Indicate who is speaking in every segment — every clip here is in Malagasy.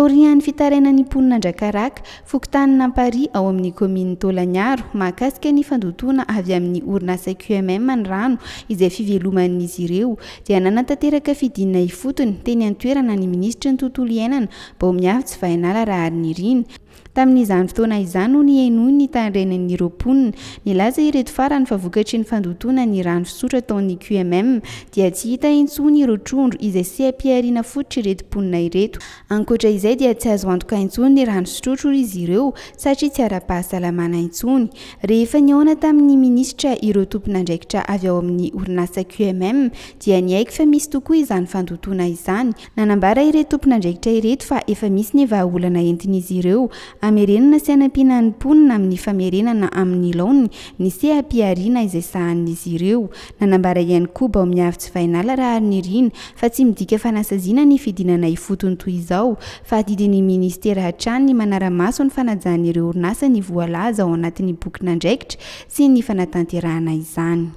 Speaker 1: Taorian'ny fitarainan'ny mponin'Andrakaraka, fokontanin'Amparihy ao amin'ny kaominin'i Taolagnaro, mahakasika ny fandotoana avy amin'ny orinasa QMM ny rano izay fiveloman'izy ireo, dia nanatanteraka fidinana ifotony teny an-toerana ny minisitry ny tontolo iainana, Baomiavy Tsivahinala Raharinirina. Tamin'izany fotoana izany no nihainoany ny tarainan'ireo mponina. Nilaza ireto farany fa vokatry ny fandotoana ny rano fisotro ataon'ny QMM dia tsy hita intsony ireo trondro izay seha-pihariana fototr'ireto mponina ireto. Ankoatra izay dia tsy azo antoka intsony ny rano fisotrotro hoy izy ireo satria tsy ara-pahasalamana intsony. Rehefa nihaona tamin'ny minisitra ireo tompon'andraikitra avy ao amin'ny orinasa QMM dia niaiky fa misy tokoa izany fandotoana izany. Nanambara ireto tompon'andraikitra ireto fa efa misy ny vahaolana entin'izy ireo hamerenana sy hanampiana ny mponina amin'ny famerenana amin'ny laoniny ny seha-pihariana izay sahanin'izy ireo. Nanambara ihany koa Baomiavy Tsivahinala Raharinirina fa tsy midika fanasaziana ny fidinana ifotony toy izao fa adidin'ny minisitera hatrany ny manara-maso ny fanajan'ireo orinasa ny voalaza ao anatin'ny bokin'andraikitra sy ny fanatanterahana izany.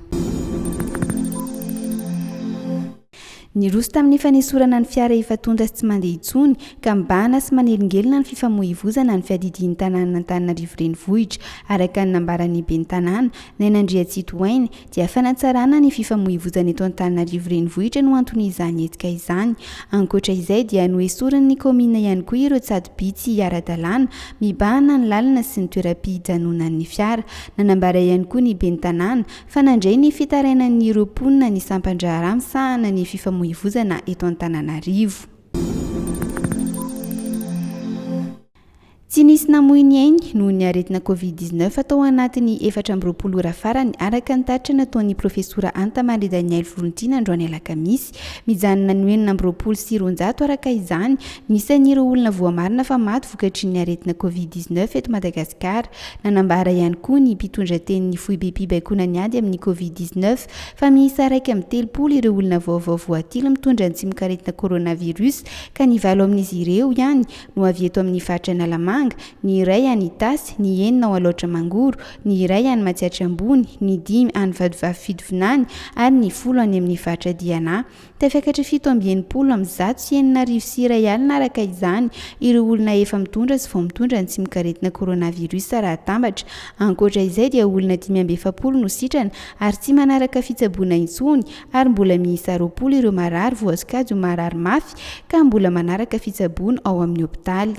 Speaker 1: Niroso tamin'ny fanesorana ny fiara efa tonta sy tsy mandeha intsony ka mibahana sy manelingelina ny fifamoivoizana ny fiadidian'ny tanànan'Antananarivo Renivohitra. Araka ny nambaran'ny ben'ny tanàna, Naina Andriantsitohaina, dia fanatsarana ny fifamoivoizana eto Antananarivo Renivohitra no anton'izany hetsika izany. Ankoatra izay dia noesorin'ny kaominina ihany koa ireo tsato-by tsy ara-dalàna mibahana ny lalana sy ny toeram-pijanonan'ny fiara. Nanambara ihany koa ny ben'ny tanàna fa nandray ny fitarainan'ireo mponina ny sampan-draharaha misahana ny fifamoivozana eto Antananarivo. Tsy nisy namoy ny ainy noho ny aretina Covid 19 tao anatin'ny 24 ora farany, araka ny tatitra nataon'ny Profesora Anta Marie Daniel Volontiana androany alakamisy. Mijanona ny 226 araka izany ny isan'ireo olona voamarina fa maty vokatry ny aretina Covid 19 eto Madagasikara. Nanambara ihany koa ny mpitondra tenin'ny foibem-pibaikoana ny ady amin'ny Covid 19 fa miisa 31 ireo olona vaovao voatily mitondra ny tsimokaretina coronavirus ka ny valo amin'izy ireo ihany no avy eto amin'ny faritra Analamanga, ny iray any Itasy, ny enina ao Alaotra Mangoro, ny iray any Matsiatra Ambony, ny dimy any Vatovavy Fitovinany ary ny folo any amin'ny faritra Diana. Tafiakatra 6167 araka izany ireo olona efa mitondra sy vao mitondra ny tsimokaretina coronavirus raha atambatra. Ankoatra izay dia olona 45 no sitrana ary tsy manaraka fitsaboana intsony ary mbola miisa 20 ireo marary voasokajy ho marary mafy ka mbola manaraka fitsaboana ao amin'ny hopitaly.